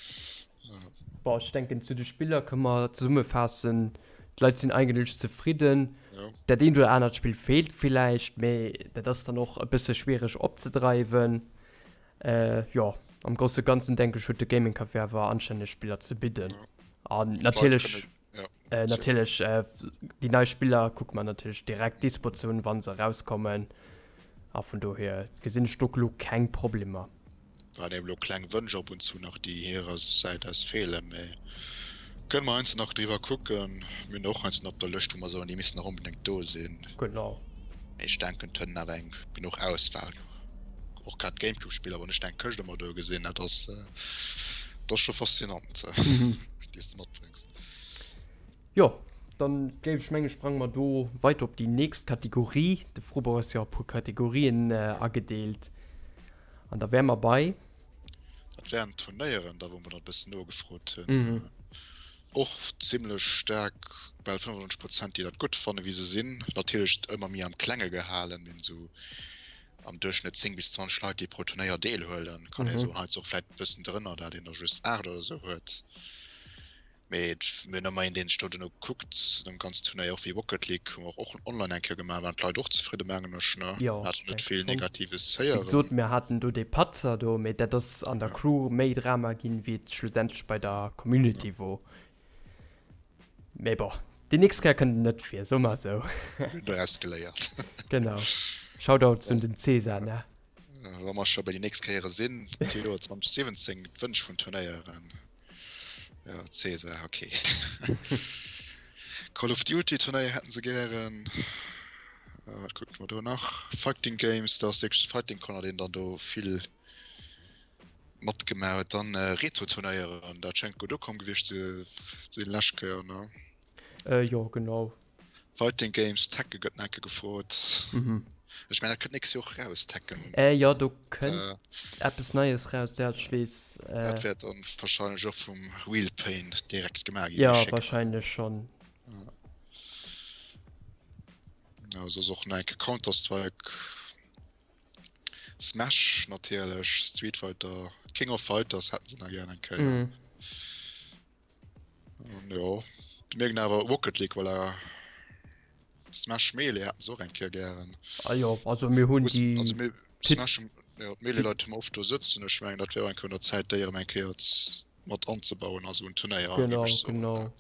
Bon, ech denken zu de Spiller kënne mer zesummefaassen, d'Leit sinn eigentlech zefridden. Dat eent oder anert Spill feelt villäicht, mee dat ass dann och e bësse schwiereg opzedreiwen. Jo, am grousse Ganzen denke ech huet de Gaming Café awer anstänneg Spiller ze bidden. An natierlech natierlech déi nei Spiller kucke mer natierlech direkt dispo ze hunn, wa se erauskommen. A vun dohier gesinn ech do elo keng Problemer. Waren eben elo kleng Wënsch ab und zu nach déi hirer Säit aus feelen, mee kënne mer heiansdo nach driwwer kucken. Mir hunn och heiansdo op der Lëscht wou mer soen déi missten nach onbedéngt do sinn. Genau. Mee ech denken et huet en awer eng genuch Auswahl. Och grad Gamecube Spiller wann ech deng Këscht ëmmer do gesinn, dat ass dat ass scho faszinant déi s de matbréngs. Jo, dann géif ech mengen, sprange mer do weiter op déi nächst Kategorie. De Froebou ass jo a puer Kategorien agedeelt. An da wäre mer bei. Dat wären d'Turnéieren da, wou mer dann e bëssen nogefrot hunn. Och zimlech staark, bal 95 Prozent, déi dat gutt fannen, wéi se sinn. Natierlech ëmmer méi am Klenge gehalen, mir hunn esou am Duerchschnëtt 10 bis 20 Leit, déi pro Turnéier deelhuelen. Kann ee soen, heiansdo och vläicht e bëssen drënner, dat een der just 8 oder esou huet. Mee mir hunn ëmmer een, deen sech do duerno kuckt, nom ganzen Turnéier, och wéi Rocket League hu mer och online eng Kéier gemaach, waren d'Leit och zefridde mengen ech, ne? Jo, Haten net vill Negatives héieren. Wéi gesot, mir haten do dee Patzer do, mee dat ass an der Crew méi Drama ginn, wéi et schlussendlech bei der Community wor. Mee bon, déi nächst Kéier kënnt en net vir, soe mer esou. Mir hunn doraus geléiert. Genau. Shoutouts un den Cesar, ne? Wa mer scho bei déi nächst Kéiere sinn, d'Joer 2017, d'Wënsch vun Turnéieren. Ja, Cäsar, okay. Call of Duty Turnéier hätten se gären. Äh, wat kucken wir do nach? Fighting Games, da ass wierklech de Fighting Corner, deen dann do vill matgemaach huet. Dann äh, Retro-Turnéieren, dat schéngt gutt ukomm gewiescht ze sinn lescht Kéier, ne? Äh, jo, genau. Fighting Games, Tekken gëtt nach eng Kéier gefrot. Ech mengen dat kënnt nächst Joer och raus, Tekken. Jo, do kënnt eppes Neies raus, ja ech weess. Dat wäert dann wahrscheinlech och vum Wheel Pain direkt gemaach ginn. Jo, wahrscheinlech schonn. Jo, soss och nach eng Kéier Counter-Strike, Smash natierlech, Street Fighter, King of Fighters hätten se nach gären eng Kéier. An jo, mir ginn awer Rocket League, voilà. Smash Melee hätten se och eng Kéier gären. Ah jo, also mir hunn déi. Also mir Smash, jo, d'Melee-Leit hu mer oft do sëtzen. Ech mengen, dat wär och eng Kéier un der Zäit, déi erëm eng Kéier mat anzebauen a sou en Turnéier, géif ech soen. Genau, genau.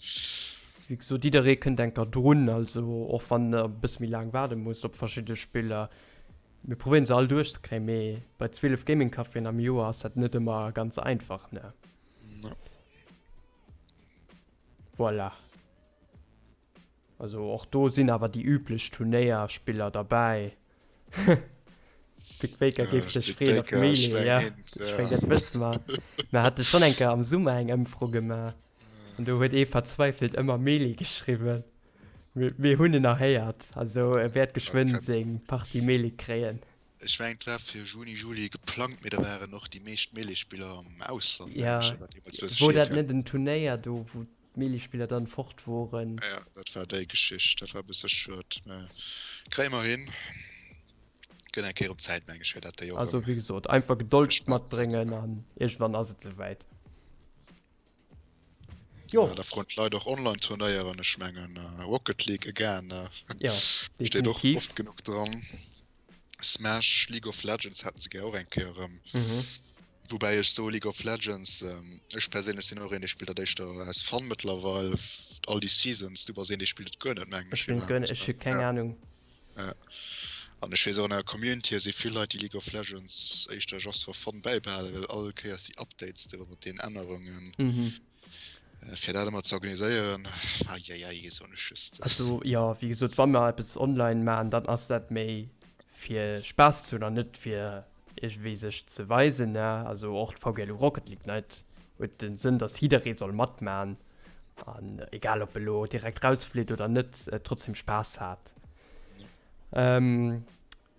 Wéi gesot, jidderee kënnt eng Kéier drun, also och wann der e bësse méi laang waarde musst op verschidde Spiller. Mir probéieren se all duerchzekréien, mee bei 12 Gaming-Caféen am Joer ass dat net ëmmer ganz einfach, ne? Voilà. Also och do sinn awer déi üblech Turnéierspiller derbäi. Big Baker géif sech freeën op Melee, ja. Ech meng dat wësse mer. Mer hate schonn eng Kéier am Summer eng Ëmfro gemaach an do huet ee verzweifelt ëmmer Melee geschriwwen. Mir hunn en erhéiert, also e wäert geschwënn seng Partie Melee kréien. Ech mengen et war fir Juni, Juli geplangt, mee da waren och déi meescht Melee-Spiller am Ausland, mengen ech, wat deemools e bësse Wor dat net en Turnéier do wou d'Melee-Spiller dann fort woren? Ja, dat war déi Geschicht, dat war e bësse schued, mä kréie mer hin. Gëtt eng Kéier erëm Zäit, meng ech, fir dat déi och Also wéi gesot, einfach Gedold matbréngen an iergendwann ass et souwäit. Jo. Ja, da froen d'Leit och Online-Turnéieren, ech mengen Rocket League again, Ja, steet och definitiv. oft genuch dran. Smash, League of Legends hätten se gär och eng Kéier erëm. Mhm. Woubäi ech soe League of Legends, ech perséinlech sinn och een, dee spillt dat éischter aus Fun mëttlerweil, all déi Seasons. Du bass een, dee spillt et guer net, mengen Ech ech spillen et guer net, ech hu keng Anung. Ja. An ech weess och an der Community si vill Leit déi League of Legends éischter just for fun bäibehalen, well all Kéiers déi Updates do mat deenen Ännerungen fir dat ëmmer ze organiséieren, eieiei soen ech just. Also jo, wéi gesot, wa mer eppes online maachen, dann ass dat méi fir Spaass ze hunn an net fir iergendwéi sech ze weisen, ne. Also och d'VGLU Rocket League Night huet den Sënn, dass jidderee soll matman an egal ob elo direkt rausflitt oder net, trotzdem Spaass hat. Ähm,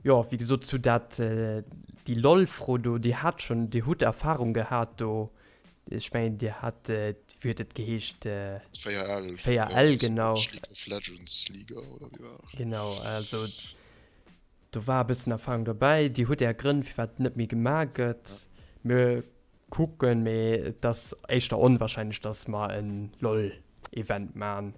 jo, wéi gesot, zu dat, déi LOL-Fro do, Dir hat schonn, Dir hutt Erfahrung gehat do. Ech mengen, Dir hat, wéi huet et geheescht? 4L. 4L, genau. League of Legends Liga, oder wéi war dat? Genau, also do war e bëssen Erfahrung dobäi. Dir hutt Är Grënn, firwat et net méi gemaach gëtt. Mir kucken, mee et ass éischter onwahrscheinlech, dass mer e LOL-Event maachen.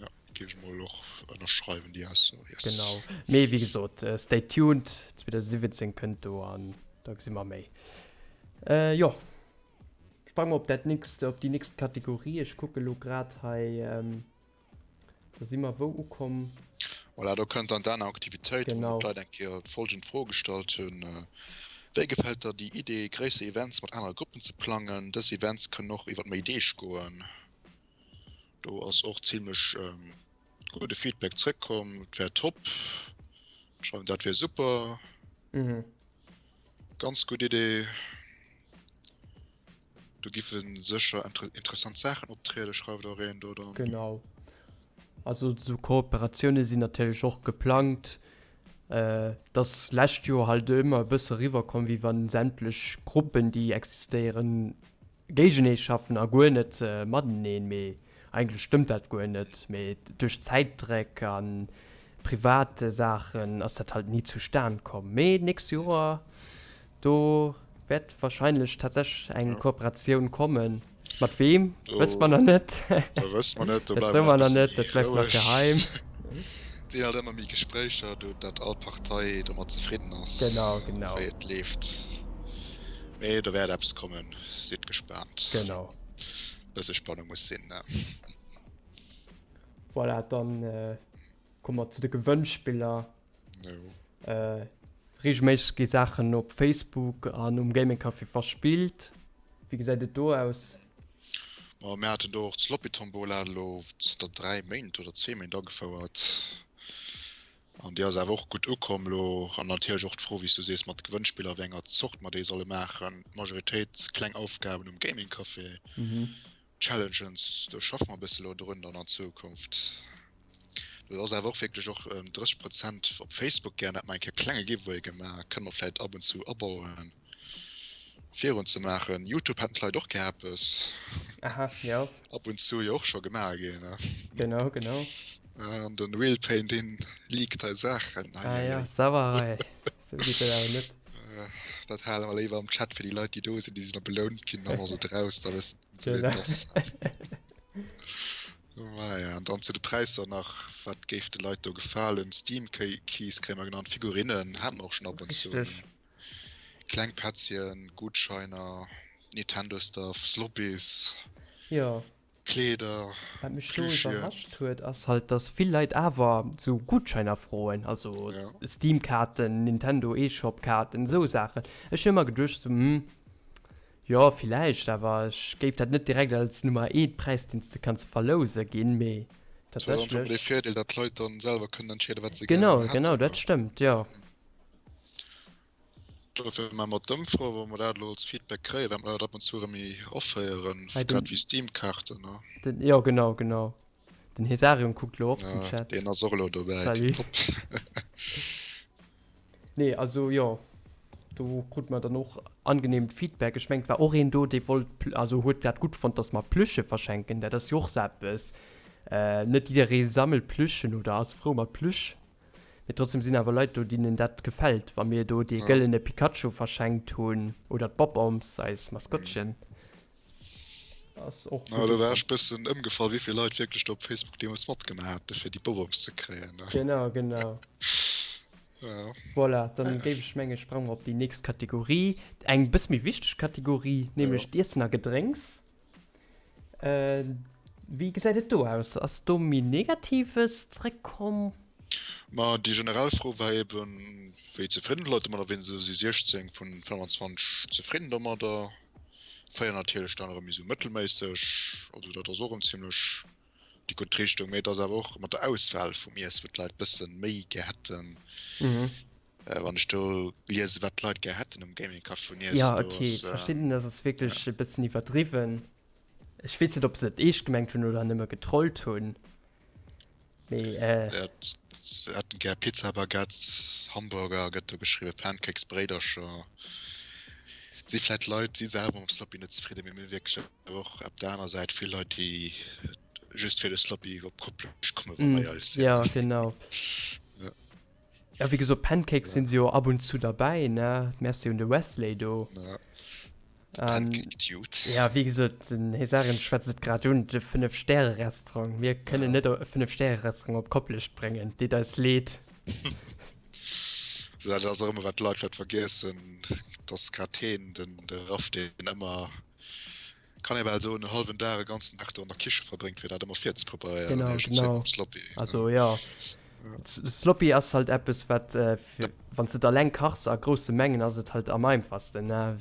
Ja, géif ech mol och ënnerschreiwen déi Ausso, yes. Genau, mee wéi gesot, stay tuned, 2017 kënnt do an da gesi mer méi. Jo, sprange mer op dat nächst, op déi nächst Kategorie. Ech kucke lo grad hei, da si mer wou ukomm? Voilà, do kënnt dann d'aner Aktivitéit, wou mer d'Leit eng Kéier folgend Fro gestallt hunn, Wéi gefält der déi Idee, gréisser Events mat anere Gruppen ze plangen? Dës Events kënnen och iwwer méi Deeg goen. Do ass och zimlech gudde Feedback zréckkomm. Et wär top. Schreiwen dat wier super. Mhm. Ganz gutt Idee. Do giffe sécher interessant Saachen optrieden, schreift och een do dann. Genau. Also sou Kooperatioune sinn natierlech och geplangt. Et ass lescht Joer halt ëmmer e bësse eriwwerkomm, wéi wann sämtlech Gruppen, déi existéieren, Géigenee schaffen a guer net mateneen, mee eigentlech stëmmt dat guer net, mee duerch Zäitdréck a privat Saachen ass dat halt ni zustan komm. Mee d'nächst Joer, do wäert wahrscheinlech tatsächlech eng Kooperatioun kommen. Mat weem, wësse mer nach net. Dat wësse mer net, do bleiwe mer nach net, dat bleift nach geheim. Et sinn halt ëmmer méi Gespréicher do, datt all Partei domat zefridden ass, wéi et leeft. Mee do wäert eppes kommen, sidd gespaant. Genau. Bësse Spannung muss sinn, ne? Voilà, dann komme mer zu de Gewënnspiller. Jo. Reegelméisseg gi Saachen op Facebook an um Gaming Café verspillt. Wéi gesäit et do aus? Ma mir haten do och d'Sloppy Tombola elo zanter 3 Méint oder zwee Méint agefouert. An déi ass awer och gutt ukomm elo. An natierlech och d'Fro, wéi s du sees, mat de Gewënnspiller, wéi enger Zort mer déi solle maachen. D'Majoritéit kleng Aufgaben um Gaming Café, Challenges, do schaffe mer e bësse elo drun dann an Zukunft. Et ass awer och wierklech och 30 Prozent op Facebook gär. Dat mer eng Kéier klenge Giveaway gemaach, kënne mer vläit ab und zu abauen, virun ze maachen. Youtube hätten d'Leit och gär eppes. Aha, jo. Ab und zu jo och scho gemaach ginn, ne? Genau, genau. An den Wheelpain, deen leakt hei Saachen. Ei, Ah ja, Sauerei. Sou geet dat awer net. Dat hale mer léiwer am Chat fir déi Leit, déi do sinn, déi sinn da belount ginn, dann ass et eraus, da wëssen se, wien et ass. Maja, an dann zu de Präisser nach, wat géif de Leit do gefalen? Steam Keys kréie mer genannt, Figurinnen hate mer och schonn ab und zu. Richteg. Kleng Pätzchen, Gutscheiner, Nintendo Stuff, Sloppies, Jo. Kleeder, Wat mech do Plüschien. iwwerrascht huet, ass halt, dass vill Leit awer sou Gutscheiner froen, also Ja. Steam-Kaarten, Nintendo eShop-Kaarten, esou Saachen. Ech hu ëmmer geduecht sou, hm, Jo, villäicht, awer ech géif dat net direkt als Nummer eent Präis, deen s de kanns verlouse ginn, mee Et huet einfach de tatsächlech. Virdeel, datt d'Leit dann selwer kënnen entscheeden, wat se gären Genau, hätten. genau, dat stëmmt, jo. Dofir maache mer d'Ëmfro, wa mer dat elo als Feedback kréien, wäerte mer dat ab und zu erëm méi offéieren, Hei grad den, wéi Steam-Kaarten, ne? den, jo, genau, genau. Den Hesarion kuckt lo och den Ja, Chat. deen ass och elo dobäi, Salut. tipptopp. Nee, also jo, do krute mer dann och angeneemt Feedback. Ech mengen, et war och een do, dee wollt, also huet dat gutt fonnt, dass mer Plüsche verschenken. Dat ass jo och sou eppes, net jidderee sammelt Plüschen oder ass frou mat Plüsch. Mee trotzdem sinn awer Leit do, deenen dat gefält, wa mir do dee gëllene Pikachu verschenkt hunn oder d'Bob-Ombs, eis Maskottchen. Ass och gutt. Do war ech bëssen ëmgefall, wéi vill Leit wierklech do op Facebook deemools matgemaach haten, fir déi Bob-Ombs ze kréien. Genau, genau. Ja. Voilà, dann géif ech mengen, sprange mer op déi nächst Kategorie. Eng bësse méi wichteg Kategorie, nämlech d'Iessen a Gedrénks. Wéi gesäit et do aus? Ass do méi Negatives zréckkomm? Ma déi generell Fro war eben, wéi zefridden d'Leit domadder wieren. Esou si 16 vun 25 zefridden domadder, 4 natierlech dann erëm méi esou mëttelméisseg. Also dat ass och erëm zimlech déi gutt Richtung. Mee et ass awer och mat der Auswahl vum Iesse wou d'Leit bësse méi gär hätten. Wann ech do liesen, wat d'Leit gär hätten um Gaming Café vun Iessen, Jo, do ok, ass. verstinn, dat ass wierklech e bëssen iwwerdriwwen. Ech weess net, ob se et eescht gemengt hunn oder nëmme getrollt hunn, mee. Ja, se hätten gär Pizza, Baguettes, Hamburger, gëtt do geschriwwen, Pancakes, Bréidercher. Si vläit Leit, si selwer mam Sloppy net zefridden, mee mir hu wierklech awer och op der aner Säit vill Leit, déi just fir de Sloppy op Koplescht kommen, wa mer éierlech sinn. Jo, genau. Ja, wéi gesot, Pancakes sinn se jo ab und zu derbäi, ne? Merci un de Wesley do. Ja. Pancake Dude. Ja, wéi gesot, den Hesarion schwätzt et grad un, de Fënnef-Stäre-Restaurant. Mir kënnen net e Fënnef-Stäre-Restaurant op Koplescht bréngen, deet eis leed. So, dat ass och ëmmer, wat d'Leit vläicht vergiessen, dass grad heen, den, de Raff, deen ëmmer Kann ee bal soen, en hallwen Dag, e ganzen Dag do an der Kiche verbréngt, fir dat ëmmer virzepreparéieren. Genau, Iergendswéi genau. mam Sloppy. Also jo, Sloppy ass halt eppes, wat fir, wann s de et alleng kachs a grousse Mengen, ass et halt am einfachsten, ne?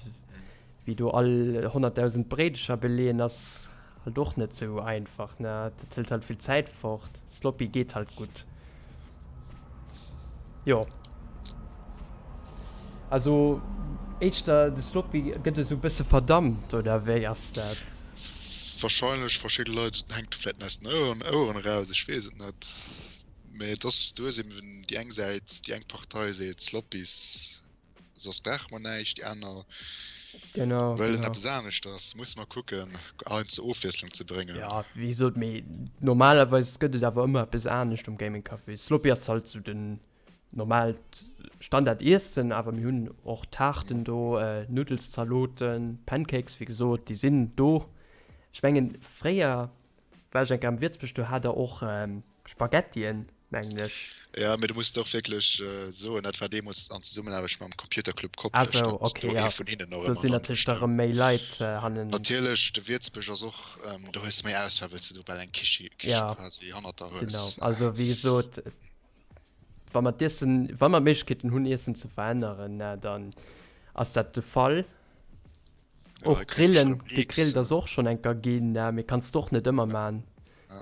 Wéi do all 100.000 Bréidecher beleeën ass halt och net sou einfach, ne? Dat hëlt halt vill Zäit fort. Sloppy geet halt gutt. Jo. Also éischter de Sloppy gëtt esou bësse verdammt, oder wéi ass dat? Wahrscheinlech verschidde Leit, et hänkt vläit aus den Oueren Oueren eraus, ech weess et net. Mee et ass, du hues eben déi eng Säit, déi eng Partei seet Sloppies, soss brauche mer näischt, déi aner Genau, wëllen genau. eppes aneschters. Musse mer kucken, heiansdo Ofwiesslung ze bréngen. Ja, wéi gesot, mee normalerweis gëtt et awer ëmmer eppes anescht um Gaming Café. Sloppy ass halt sou den Normaalt Standard Iessen, awer mir hunn och Taarten do, Nuddelszaloten, Pancakes, wéi gesot, déi sinn do. Ech mengen fréier war ech eng Kéier am Wiertsbech, do hat der och Spaghettien, mengen ech. Jo, mee du muss och wierklech soen, dat war deemools an Zesummenaarbecht mam Computer Club Ah Koplescht, sou, datt okay, do jo, ee vun hinnen och do ëmmer sinn dran natierlech da stoung. rëm méi Leit hannen. Natierlech, de Wiertsbech ass och, do hues de méi Auswahl, well s de do bal eng Kiche, Kiche Ja, quasi hannert der genau, hues. also wéi gesot, Wa mer d'Iessen, wa mer d'Méiglechkeeten hunn Iessen ze veränneren, na dann ass dat de Fall. Och Grillen, gegrillt ass och schonn enker ginn, na mee kanns de och net ëmmer man.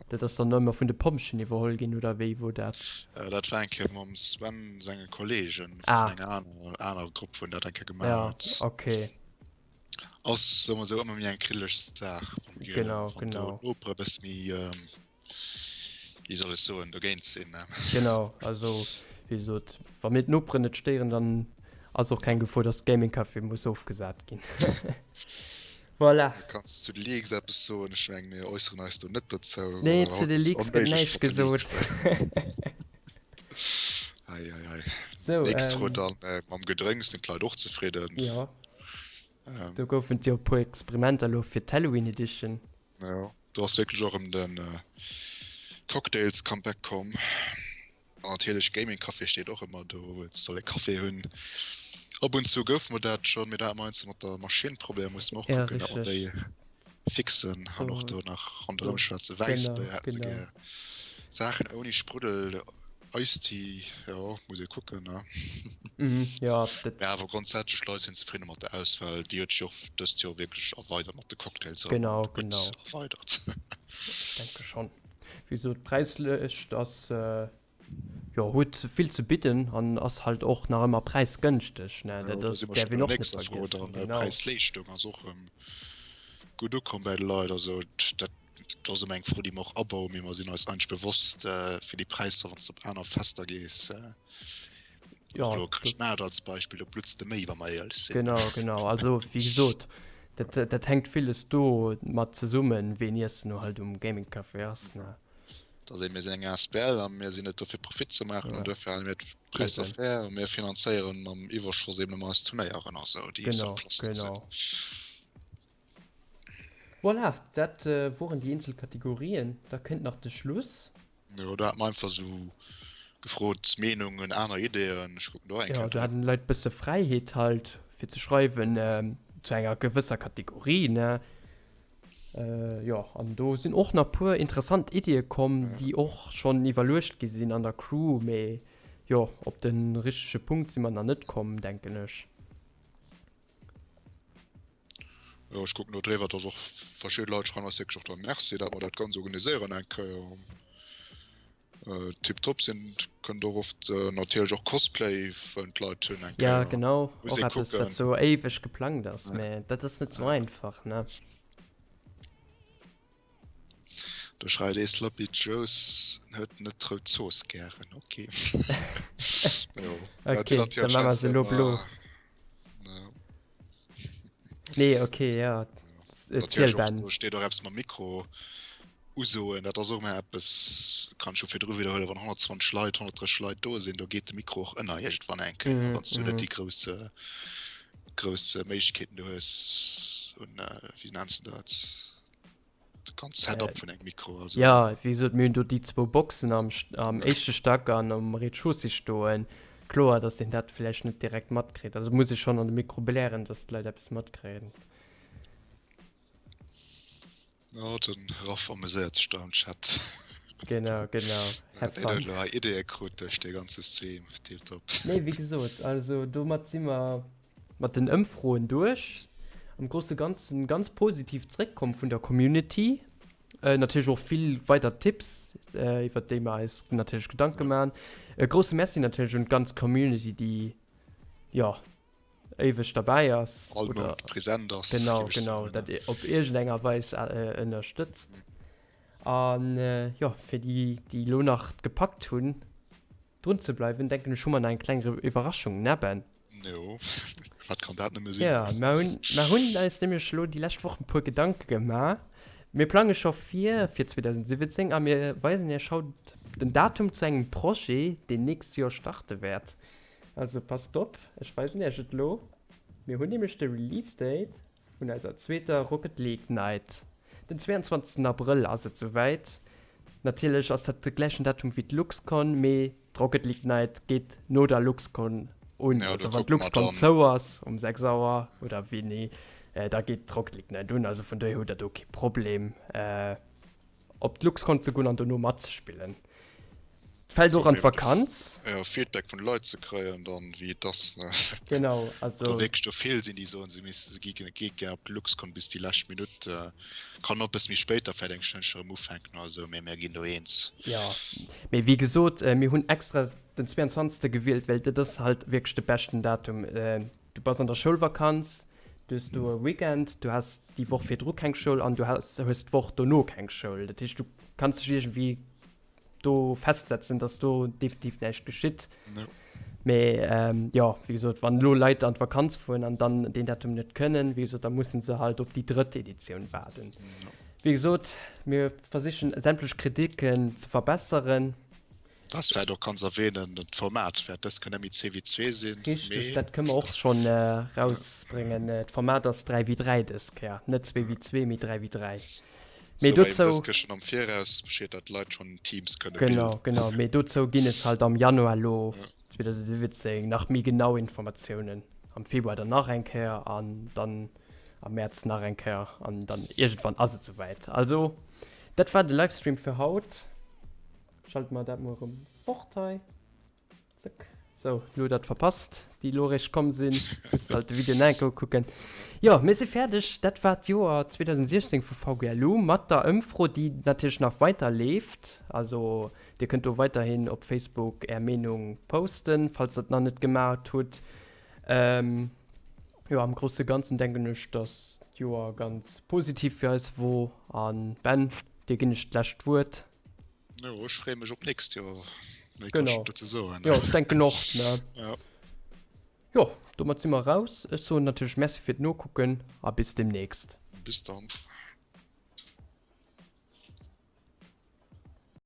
Dat ass dann ëmmer vun de Pompjeeën iwwerholl ginn oder wéi wor dat? Dat war eng Kéier mam Sven senge Kolleegen vun enger aner aner Grupp wou en dat eng Kéier gemaach huet. Ja, okay. Ass, soe mer esou, ëmmer méi eng kriddeleg Saach beim Grillen, Genau, wann do genau. d'Nopere e bësse méi. Wéi soll ech soen, dogéint sinn. Genau, also wéi gesot, wa mir d'Noperen net stéieren, dann ass och keng Gefor, dass Gaming Café muss ofgesat ginn. Voilà. Du kanns zu de Leaks eppes soen, ech mengen mir äusseren eis do net dozou. Nee, zu de Leaks gëtt näischt gesot. Ei, ei, ei. So, Nächst Fro dann, mam Gedrénks sinn d'Leit och zefridden? Jo, do goufen et jo e puer Experimenter elo fir d'Halloween Edition. Jo, do ass wierklech och erëm den Cocktails Comeback komm. An natierlech Gaming Café steet och ëmmer do, et soll ee Café hunn. Ab und zu goufe mer dat schonn, mee da hate mer heiansdo mat der Maschinn Problemer, musse mer och Ja, kucken, datt mer richteg. déi fixen an och Do, do nach do, ronderëm schwätzen. genau, Wäissbéier hätte se genau. gär, Saachen ouni Spruddel, Eistee, jo, muss ee kucken, ne? Mhm, jo, dat. Mee awer grondsätzlech, d'Leit sinn zefridde mat der Auswahl. Déi huet sech och dëst Joer wierklech erweidert mat de Cocktails erëm Genau, gutt genau. erweidert. Ech denke schonn. Wéi gesot, d'Präislëscht ass, jo, huet vill ze bidden an ass halt och nach ëmmer präisgënschteg, ne? Jo, Dat do ass, si mer däerf scho een bei der och net nächster Fro vergiessen, dann. genau. Präis-Leeschtung ass och erëm gutt ukomm bei de Leit. Also dat ass ëmmer eng Fro, déi mer och abauen, mee mer sinn eis eigentlech bewosst fir déi Präisser, wann s de op aner Fester gees, Ja, och elo do, Chrëschtmaart als Beispill, do blutts de méi, wa mer éierlech sinn. genau, genau. Also wéi gesot, dat, dat hänkt villes do mat zesummen, ween Iessen no halt um Gaming Café ass, ne? Dass ee mir sinn eng asbl a mir sinn net do fir Profit ze maachen an Ja, duerfir hale mir d'Präisser eben. fair a mir finanzéieren mam Iwwerschoss eben ëmmer eis Turnéieren a sou, déi sur Genau, place do sinn. genau. Voilà, dat woren déi eenzel Kategorien. Da kënnt nach de Schluss. Jo, do hat mer einfach sou gefrot, Meenungen, aner Ideeën. Ech kucken do eng Jo, Kéier do drop. haten d'Leit bësse Fräiheet halt fir ze schreiwen zu enger gewësser Kategorie, ne? Jo, an do sinn och nach puer interessant Iddie komm, déi och schonn iwwerluecht gi sinn an der Crew, mee jo, op de richtege Punkt si mer nach net komm, denken ech. Jo, ech kucken do driwwer, dass och verschidde Leit schreiwen eis wierklech och da Merci, dat mer dat Ganzt organiséieren eng Kéier. Tiptop sinn, kënnt och oft natierlech och Cosplay wëllen d'Leit hunn eng Ja, Kéier. genau, Muss och ee eppes, wat kucken. sou éiweg geplangt ass, mä dat ass net sou einfach, ne? Do schreit ee Sloppy Joes huet net rout Zooss gären. Ok. Jo, dat sinn Ok, da natierlech maache mer heiansdo se elo blo. ëmmer, ja. Nee, ok, ja. Ziel, Natierlech och, Ben. do steet och eppes mam Mikro usoen. Dat ass och ëmmer eppes, kann ech jo virdru widderhuelen, wann 120 Leit, 130 Leit do sinn, do geet de Mikro och ënner iergendwann eng Kéier, Mhm, wann s du net mhm. déi grouss, grouss Méiglechkeeten do hues un, wéi nenns de dat? De ganz Setup vun engem Mikro. Also. Ja, wéi gesot, mir hunn do déi zwou Boxen am, am éischte Stack an um Rez-de-chaussée stoen. Kloer, dass een dat vläicht net direkt matkritt. Also muss ee schonn an de Mikro blären, dass d'Leit eppes matkréien. Ja, den Raff ameséiert sech da am Chat. Genau, genau. Have fun. Deen huet elo hei Ideeë krut duerch dee ganze Stream. Tiptop. Nee, wéi gesot, also domat si mer Mat den Ëmfroen duerch. Am grosse Ganzen ganz positiv zréckkomm vun der Community. Natierlech och vill weider Tipps, iwwert déi mer eis natierlech Gedanke maachen. E grousse Merci natierlech un d'ganz Community, déi, jo, éiweg derbäi ass. All Mount present ass. Genau, genau, dat op iergendenger Weis ënnerstëtzt. An, jo, fir déi, déi elo nach gepackt hunn, Drun ze bleiwen, denken ech, hu mer nach eng kleng Iwwerraschung, ne Ben? Jo, wat kann dat nëmme sinn? Jo, mer hunn, mer hunn eis nämlech elo déi lescht Woch e puer Gedanke gemaach. Mir plange scho vir fir 2017 a mir weisen iech haut den Datum zu engem Projet, deen nächst Joer starte wäert. Also passt op, ech weisen iech et elo. Mir hunn nämlech de Release Date vun eiser zweeter Rocket League Night. Den 22 Abrëll ass et souwäit. Natierlech ass dat de gläichen Datum wéi d'LuxCon, mee d'Rocket League Night geet no der LuxCon un. Ja, Also do wann kucke mer d'LuxCon dann. zou ass um 6 Auer oder wéini, da geet d'Rocket League Night un. Also vun dohier hutt der do kee Problem op d'LuxCon ze goen an dono matzespillen. Et fält och an d'Vakanz. Jo, Feedback vun de Leit ze kréien dann, wéi et ass, ne? Genau, also. Ob der wierklech do vill sinn, déi soen, se missten, se gi gi gär op d'LuxCon bis déi lescht Minutt. Kann och e bësse méi spéit da vläicht eng Stënnchen erëm ufänken oder esou, mee mir ginn do eens. Jo, mee wéi gesot, mir hunn extra den 22. gewielt, well dat ass halt wierklech de beschten Datum. Du bass an der Schoulvakanz, du hues do e Weekend, du has déi Woch virdru keng Schoul an du has hues d'Woch dono keng Schoul. Dat heescht, du kanns dech iergendwéi. do festsetzen, dass do definitiv näischt geschitt. No. Mee ähm, jo, wéi gesot, wann elo Leit an d'Vakanz fueren an dann deen Datum net kënnen, wéi gesot, da mussen se halt op déi drëtt Editioun waarden. No. Wéi gesot, mir versichen sämtlech Kritiken ze verbesseren. Was vläicht och kanns erwähnen, d'Format wäert dës Kéier net méi 2v2 sinn, Richteg, mee. dat kënne mer och schonn erausbréngen. D'Format ass 3v3 dës Kéier, net 2v2, mee 3v3. Mee dozou. Dës Kéier schonn am Viraus Bescheed, datt d'Leit schonn Teams kënne bilden. Genau, genau. Mee dozou ginn et halt am Januar elo 2017 nach méi genau Informatiounen. Am Februar dann nach eng Kéier an dann am Mäerz nach eng Kéier an dann iergendwann ass et souwäit. Also, dat war de Livestream fir haut. Schalte mer dat mol erëm fort hei. Zack. Sou, lo dat verpasst, déi lo eréischt komm sinn, muss halt de Video nach eng Kéier ukucken. Jo, mir si fäerdeg. Dat war d'Joer 2016 vu VGLU mat der Ëmfro, déi natierlech nach weider leeft. Also dir kënnt do weiderhin op Facebook är Meenung posten, falls der et nach net gemaacht hutt. Jo, am grousse Ganzen denken ech, dass d'Joer ganz positiv fir eis wor. An Ben, dir ginn ech d'lescht Wuert. Jo, ech freeë mech op d'nächst Joer. Méi kann ech net dozou soen. Jo, ech denken och, ne? Ja. Jo, domat si mer raus. Ech soen natierlech Merci fir d'Nokucken a bis demnächst. Bis dann.